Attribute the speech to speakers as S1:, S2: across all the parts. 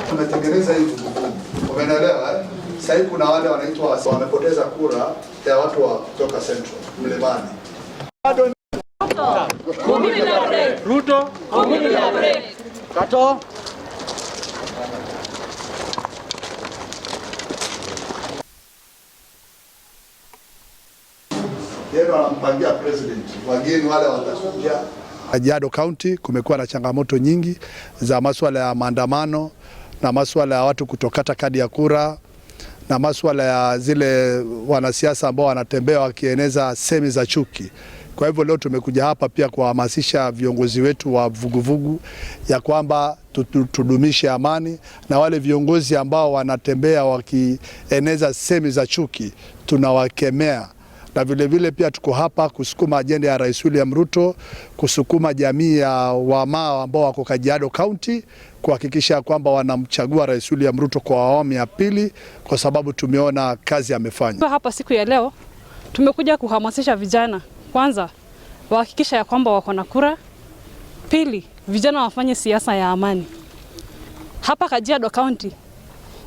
S1: Tumetengeneza hii vuguvugu, umeelewa eh? Sasa hivi kuna wale wanaitwa wamepoteza kura ya watu wa kutoka Central Mlimani.
S2: Ruto.
S3: Kato.
S1: Yeye ndo anampangia president, wageni wale watakuja. Kajiado County kumekuwa na changamoto nyingi za masuala ya maandamano na masuala ya watu kutokata kadi ya kura na masuala ya zile wanasiasa ambao wanatembea wakieneza semi za chuki. Kwa hivyo leo tumekuja hapa pia kuwahamasisha viongozi wetu wa vuguvugu ya kwamba tudumishe amani, na wale viongozi ambao wanatembea wakieneza semi za chuki tunawakemea na vilevile vile pia tuko hapa kusukuma ajenda ya Rais William Ruto, kusukuma jamii ya Wamaa ambao wako Kajiado County kuhakikisha kwamba wanamchagua Rais William Ruto kwa awamu ya pili, kwa sababu tumeona kazi amefanya.
S4: Hapa siku ya leo tumekuja kuhamasisha vijana, kwanza wahakikisha ya kwamba wako na kura, pili vijana wafanye siasa ya amani. Hapa Kajiado County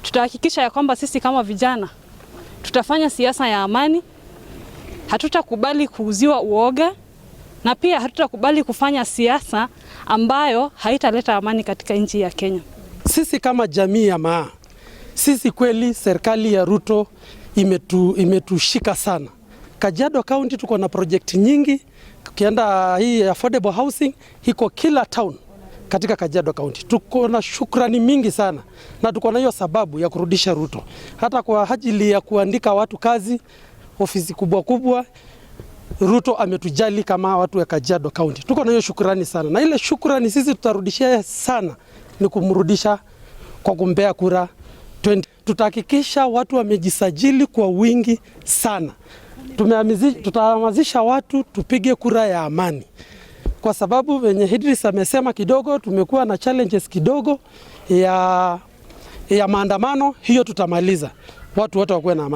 S4: tutahakikisha ya kwamba sisi kama vijana tutafanya siasa ya amani. Hatutakubali kuuziwa uoga na pia hatutakubali kufanya siasa ambayo haitaleta amani katika nchi ya Kenya.
S5: Sisi kama jamii ya Maa, sisi kweli serikali ya Ruto imetushika sana. Kajiado County tuko na project nyingi, ukienda hii affordable housing iko kila town katika Kajiado County. Tuko na shukrani mingi sana na tuko na hiyo sababu ya kurudisha Ruto, hata kwa ajili ya kuandika watu kazi ofisi kubwa kubwa. Ruto ametujali kama watu wa Kajiado County. Tuko na hiyo shukrani sana, na ile shukrani sisi tutarudishia sana ni kumrudisha kwa kumpea kura 20. Tutahakikisha watu wamejisajili kwa wingi sana. Tutahamasisha watu tupige kura ya amani, kwa sababu venye Idris amesema kidogo, tumekuwa na challenges kidogo ya maandamano. Hiyo tutamaliza, watu wote wakuwe na amani.